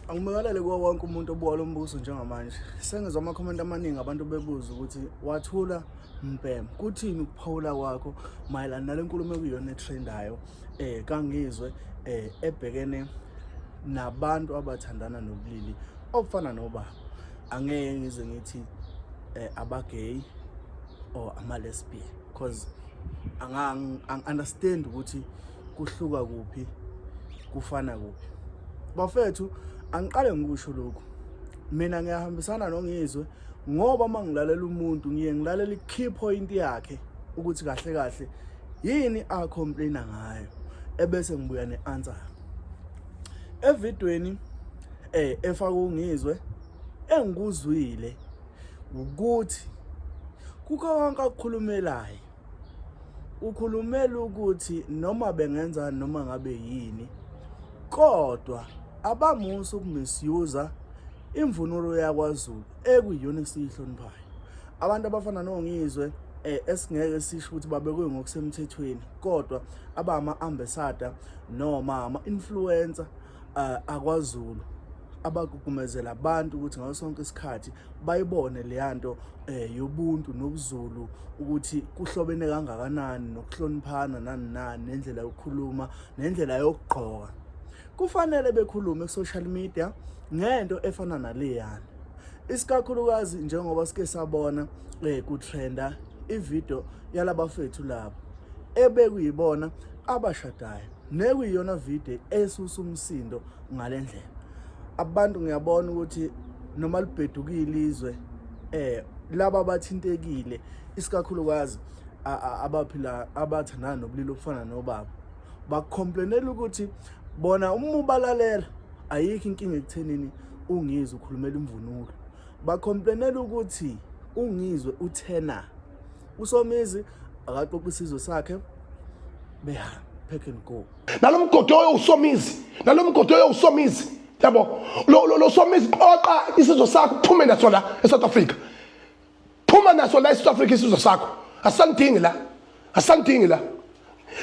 Angibingelele kuwo wonke umuntu obuka lo mbuso njengamanje. Sengizwa amakhomenti amaningi abantu bebuza ukuthi wathula mbhem kuthini ukuphawula kwakho mayelana nale nkulumo ekuyiyona etrendayo kangizwe ebhekene nabantu abathandana nobulili obufana nobaba. Angeke ngize ngithi abagay or ama-lesbian because angi-understand ukuthi kuhluka kuphi kufana kuphi. Bafethu, angiqale ngikusho lokhu, mina ngiyahambisana noNgizwe ngoba uma ngilalela umuntu ngiye ngilalela i-key point yakhe ukuthi kahle kahle yini a-complaina ngayo, ebese ngibuya ne-answer evidweni efaka uNgizwe. Engikuzwile ukuthi kukho konke akukhulumelayo, ukhulumela ukuthi noma bengenza noma ngabe yini, kodwa abamusa ukumisusa imvunulo yakwaZulu ekuyiyona esiyihloniphayo. Abantu abafana noNgizwe esingeke sisho ukuthi babekwe ngokusemthethweni, kodwa abama-ambassador noma ama-influencer akwaZulu abagqugqumezela abantu ukuthi ngaso sonke isikhathi bayibone leyanto yobuntu nobuZulu ukuthi kuhlobene kangakanani nokuhloniphana nani nani, nendlela yokukhuluma nendlela yokugqoka. Kufanele bekhulume ku-social media ngento efana naleyana, isikakhulukazi njengoba sike sabona kutrenda ivideo yalabafethu labo ebekuyibona abashadayo nekuyiyona video esusa umsindo ngale ndlela. Abantu ngiyabona ukuthi noma libhedukile izwe laba abathintekile isikakhulukazi abaphila abathandana nobulili obufana nobaba bakucomplainela ukuthi bona uma ubalalela ayikho inkinga ekuthenini uNgizwe ukhulumela imvunulo. Bacomplainela ukuthi uNgizwe uthena uSomizi akaqoqa isizwe sakhe behamba pack and go. Nalo mgodoyo uSomizi, nalo mgodoyo uSomizi, yabo lo Somizi, qoqa isizwe sakho uphume naso la eSouth Africa, phuma naso la eSouth Africa isizwe sakho, asanidingi la, asanidingi la.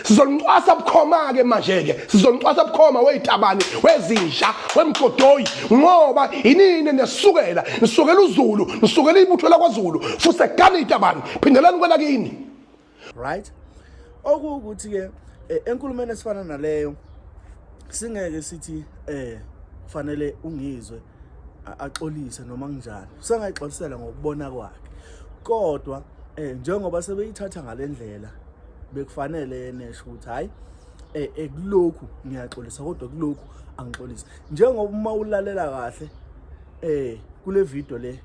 Sizolincwasa bukhoma ke manje ke, sizolincwasa bukhoma wezitabane, wezinja, wemgodoyi, ngoba inini nesukela, nisukela uZulu, nisukela ibutho lakwaZulu, futhi itabane, phindelani kwelakini. Right, okuwukuthi ke enkulumeni esifana naleyo singeke sithi kufanele uNgizwe axolise noma kunjani, usengayixolisela ngokubona kwakhe, kodwa njengoba sebeyithatha ngalendlela bekufanele yena esho ukuthi hayi ekulokhu ngiyaxolisa kodwa kulokhu angixolisi. Njengoba uma ulalela kahle kule video le,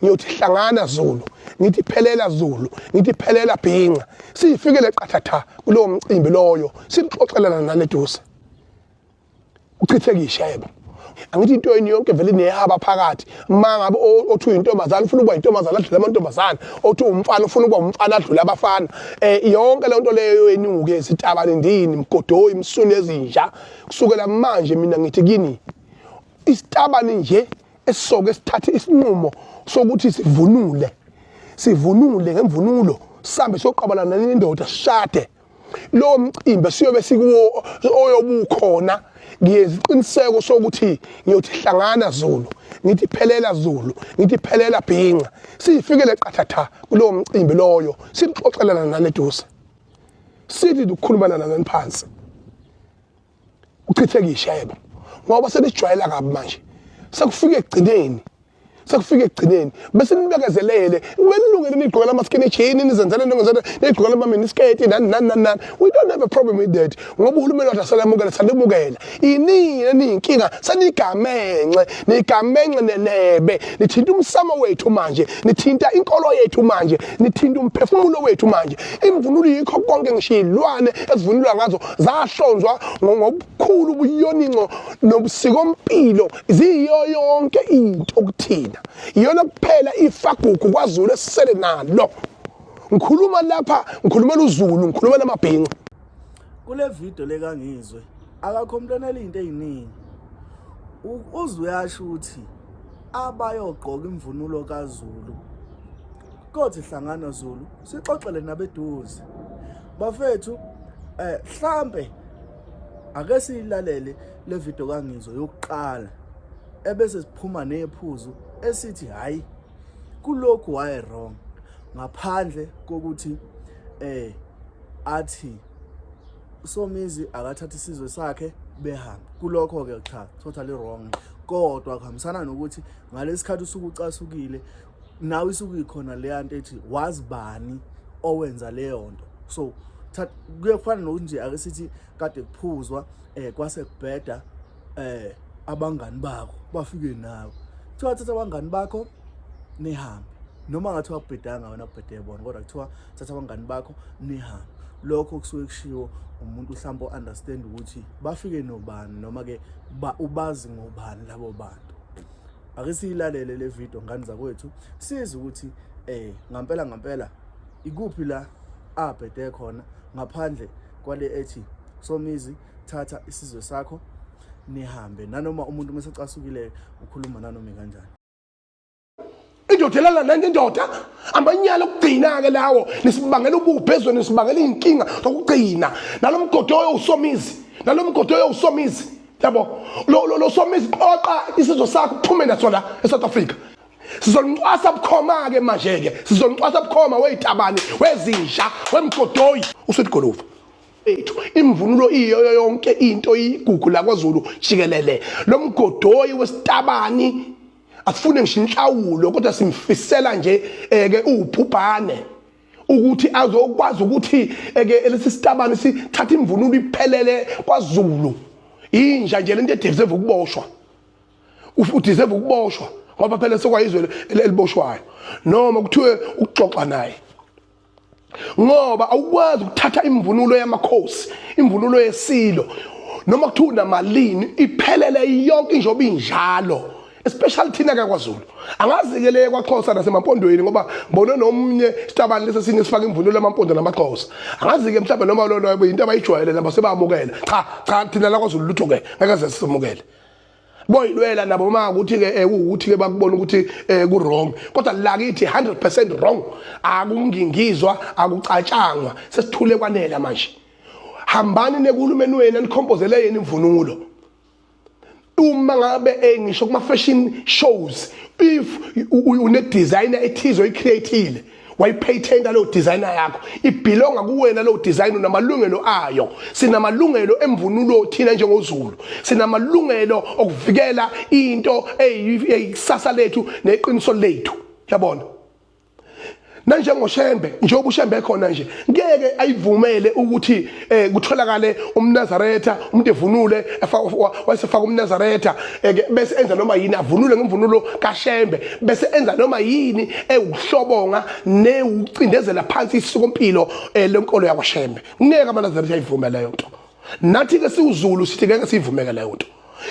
ngiyothi hlangana Zulu, ngithi phelela Zulu, ngithi phelela bhinca, siyifikele qathatha kulowo mcimbi loyo, sixoxelana naleduze uchitheke ishebo. Angithi into yenu yonke vele inehaba phakathi. Ma ngabe othi uyintombazane ufuna ukuba intombazane adlule amantombazane, othi umfana ufuna ukuba umfana adlule abafana, yonke le nto leyo yenuke sitabane ndini mgodoyi msuni ezinja. Kusukela manje mina ngithi kini isitabane nje esisoke sithathe isinqumo sokuthi sivunule, sivunule ngemvunulo, sihambe siyoqabalana nendoda sishade. Lowo mcimbi siyobe sikuwo oyobukhona, ngiyenza isiqiniseko sokuthi ngiyothi hlangana Zulu, ngithi phelela Zulu, ngithi phelela bhinca, siyifikele qathatha kulowo mcimbi loyo, sixoxelana naleduze, sithi ukukhulumana nani phansi uchitheke ishebo, ngoba sebejwayela kabi manje, sekufike ekugcineni, sekufike ekugcineni bese nibekezelele, benilungele nigqokela ama-skinny jean, nizenzele ningenzele, nigqokela ama-miniskirt nani nani nani nani. We don't have a problem with that, ngoba uhulumeni wathi asalamukela, salimukela. Inini eniyinkinga, senigamenxe, nigamenxe nelebe, nithinta umsamo wethu manje, nithinta inkolo yethu manje, nithinta umphefumulo wethu manje. Imvunulo yikho konke, ngisho iy'lwane ezivunulwa ngazo zahlonzwa ngobukhulu ubuyoninco nobusikompilo, ziyiyo yonke into kuthina. Iyona kuphela ifagugu kwaZulu esisele nalo. Ngikhuluma lapha, ngikhulumela uZulu, ngikhulumela amabhinca. Kule video le kaNgizwe akakhomplainela into eziningi. Uze uyasho ukuthi abayogqoka imvunulo kaZulu kothi hlangana Zulu sixoxele nabeduze. Bafethu, hlambe ake siyilalele le video kaNgizwe yokuqala. Ebese siphuma nephuzu esithi hayi kulokhu waye wrong ngaphandle kokuthi athi uSomizi akathatha isizwe sakhe behambe. Kulokho ke cha, totally wrong, kodwa kuhambisana nokuthi ngalesikhathi usuke ucasukile nawe isuke ikhona leya nto ethi wazi bani owenza leyo nto. So kuyefana nokuthi nje ake sithi kade kuphuzwa kwase kubheda abangani bakho bafike nawe, kuthiwa thatha abangani bakho nihambe, noma ngathiwa kubhedanga wena kubhede bona, kodwa kuthiwa thatha abangani bakho nihambe. Lokho kusuke kushiwo umuntu mhlawumbe o-understand ukuthi bafike nobani noma ke ubazi ngobani labo bantu. Ake siyilalele le video ngane zakwethu, sizwe ukuthi ngampela ngampela ikuphi la abhede khona ngaphandle kwale ethi Somizi thatha isizwe sakho nihambe, nanoma umuntu uma esecasukile ukhuluma nanoma kanjani. Indoda elala nanye indoda, amanyala okugcina-ke lawo, nisibangela ububi ezweni, nisibangela iy'nkinga zokugcina. Nalo mgodoyo uSomizi, nalo mgodoyo uSomizi, yabo lo Somizi, qoqa isizwe sakho uphume naso la eSouth Africa. Sizoncwasa bukhoma-ke manje-ke, sizoncwasa bukhoma weyitabani, wezinja, wemgodoyi uSweet Guluva ethu. Imvunulo iyoyo yonke into iyigugu la kwaZulu jikelele. Lo mgodoyi wesitabani asifune ngisho inhlawulo, kodwa simfisela nje eke ubhubhane ukuthi azokwazi ukuthi eke lesi sitabani sithatha imvunulo iphelele kwaZulu. Inja nje lento edeserve ukuboshwa, udeserve ukuboshwa ngoba phela sekwayizwe eliboshwayo, noma kuthiwe ukuxoxa naye, ngoba awukwazi ukuthatha imvunulo yamakhosi, imvunulo yesilo, noma kuthiwa unamalini, iphelele yonke njengoba injalo, especially thina ke kwaZulu. Angazi-ke le kwaXhosa nasemaMpondweni, ngoba ngibone nomnye isitabane lesi esinye sifaka imvunulo yamaMpondo namaXhosa. Angazi-ke mhlawumbe noma lolo yinto abayijwayele nabo sebamukela. Cha cha, thina la kwaZulu lutho ke ngeke ze sisemukele. Boyilwela nabo uma ukuthi-ke kuwukuthi-ke bakubona ukuthi ku-wrong, kodwa la kithi 100% wrong. Akungingizwa, akucatshangwa, sesithule kwanela manje. Hambani nekuhulumeni wenu anikhompozele yena imvunulo. Uma ngabe ngisho kuma-fashion shows, if une-designer ethize oyi-create-ile, wayipatenta leyo designer yakho, ibhilonga kuwena leyo design, unamalungelo ayo. Sinamalungelo emvunulo thina njengoZulu, sinamalungelo okuvikela into eyikusasa lethu neqiniso lethu, yabona. NanjengoShembe, njengoba uShembe ekhona nje, ngeke ayivumele ukuthi kutholakale umNazaretha, umuntu evunule wayesefaka umNazaretha bese enza noma yini, avunule ngemvunulo kaShembe bese enza noma yini ewukuhlobonga newucindezela phansi isikompilo lenkolo yakwaShembe. Ngeke amaNazaretha ayivume leyo nto. Nathi ke siwuZulu sithi ngeke siyivumeke leyo nto.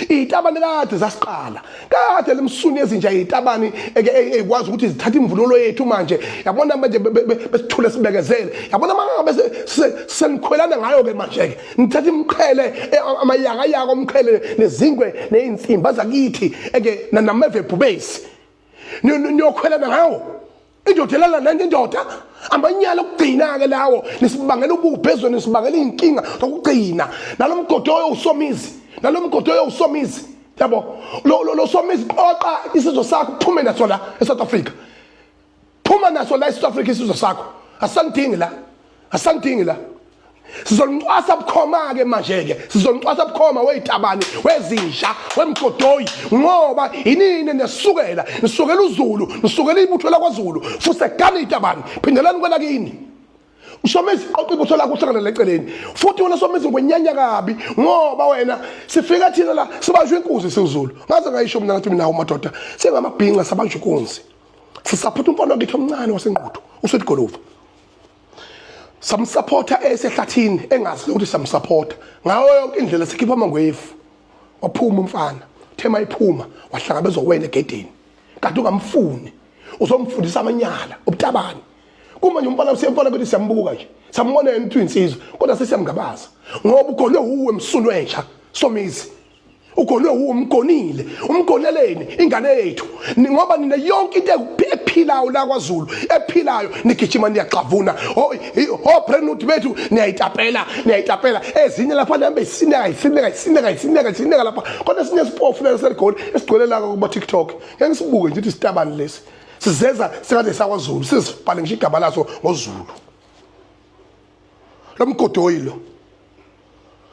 Izitabane kade zasiqala kade lemsuni ezinja izitabane ekwazi ukuthi zithathe imvunulo yethu manje, yabona manje besithule sibekezele, yabona mangabe senikhwelana ngayo ke manje ke nithatha imqhele, amayakayaka omqhele nezingwe nezinsimba zakithi eke nameve bhubesi, niyokhwelana ngawo. Indoda elala nanye indoda, amanyala okugcina-ke lawo, nisibangela ububi ezweni, nisibangela iy'nkinga zokugcina. Nalo mgodoyo uSomizi, nalo mgodoyo uSomizi, yabo lo Somizi, qoqa isizwe sakho uphume naso la eSouth Africa, phuma naso la eSouth Africa isizwe sakho, asisanidingi la, asisanidingi la. Sizoncwasa bukhoma-ke manje-ke, sizoncwasa bukhoma weyitabani, wezinja, wemgodoyi, ngoba inini nesukela nisukela uZulu, nisukela ibutho lakwaZulu. Fusegani itabani, phindelani kwelakini. Somizi, qoqa ibutho lakho uhlangane leceleni. Futhi wena Somizi ngwenyanya kabi, ngoba wena sifika thina la sibanjwe inkunzi siwuZulu. Ngaze ngayisho mina ngathi mina madoda sengamabhinca sabanjwa inkunzi. Sisaphutha umfana wakithi omncane waseNquthu uSweet Goluva, samsupporta esehlathini engazi ukuthi samsupporta ngayo yonke indlela, sikhipha amangwevu, waphuma umfana. Thema iphuma wahlangabezwa wena egedeni, kanti ungamfuni uzomfundisa amanyala ubutabani. Kumanje umfana usiyamfana kuthi siyambuka nje, sambona yena ukuthi uyinsizwa, kodwa sesiyamngabaza ngoba ugonwe uwe msunu wenja Somizi. Ugonwe umgonile, umgoneleni ingane yethu ngoba nina yonke into ephilayo la kwaZulu ephilayo nigijima niyaxavuna. O Brentwood bethu niyayitapela, niyayitapela ezinye lapha nihambe isineka isineka isineka isineka isineka lapha. Kodwa esinye isipofu lesi seligoli esigcwele la kuma TikTok. Ngeke ngisibuke nje ukuthi isitabani lesi. Sizeza sengathi sakwaZulu sizibhale ngisho igama laso ngoZulu. Lo mgodoyi lo.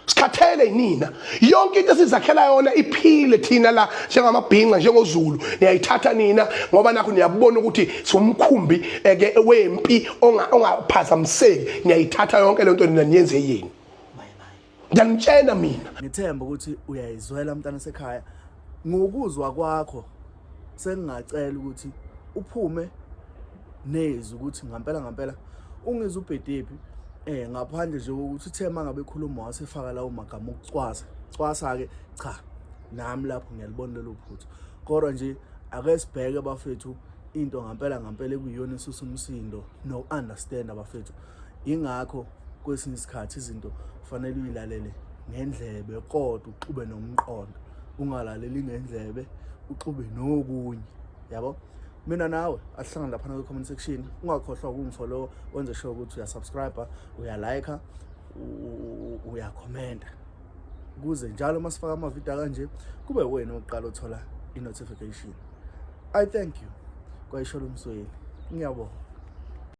Sikhathele yinina. Yonke into esizakhela yona iphile thina la njengamabhinca njengoZulu niyayithatha nina ngoba nakho niyabona ukuthi siwumkhumbi eke wempi ongaphazamiseki niyayithatha yonke lento nina niyenze yini. Ngiyanitshela mina. Ngithemba ukuthi uyayizwela mntana sekhaya ngokuzwa kwakho sengingacela ukuthi uphume nezwi ukuthi ngampela ngampela ungizwe ubhedephi eh ngaphandle nje kokuthi uthe mangabe ekhuluma wasefaka lawo magama okucwasa cwasa ke cha nami lapho ngiyalibona lelo phutha kodwa nje ake sibheke bafethu into ngampela ngampela ekuyiyona esusa umsindo no understand abafethu ingakho kwesinye isikhathi izinto kufanele uyilalele ngendlebe kodwa uxube nomqondo ungalaleli ngendlebe uxube nokunye yabo mina nawe asihlangane laphana kwi-comment section ungakhohlwa ukungifollow wenze sure ukuthi uyasubscribe uyalike uyakhomenta kuze njalo uma sifaka amavidiyo kanje kube wena oqala uthola i-notification. I thank you kwayisho lomsweli ngiyabonga.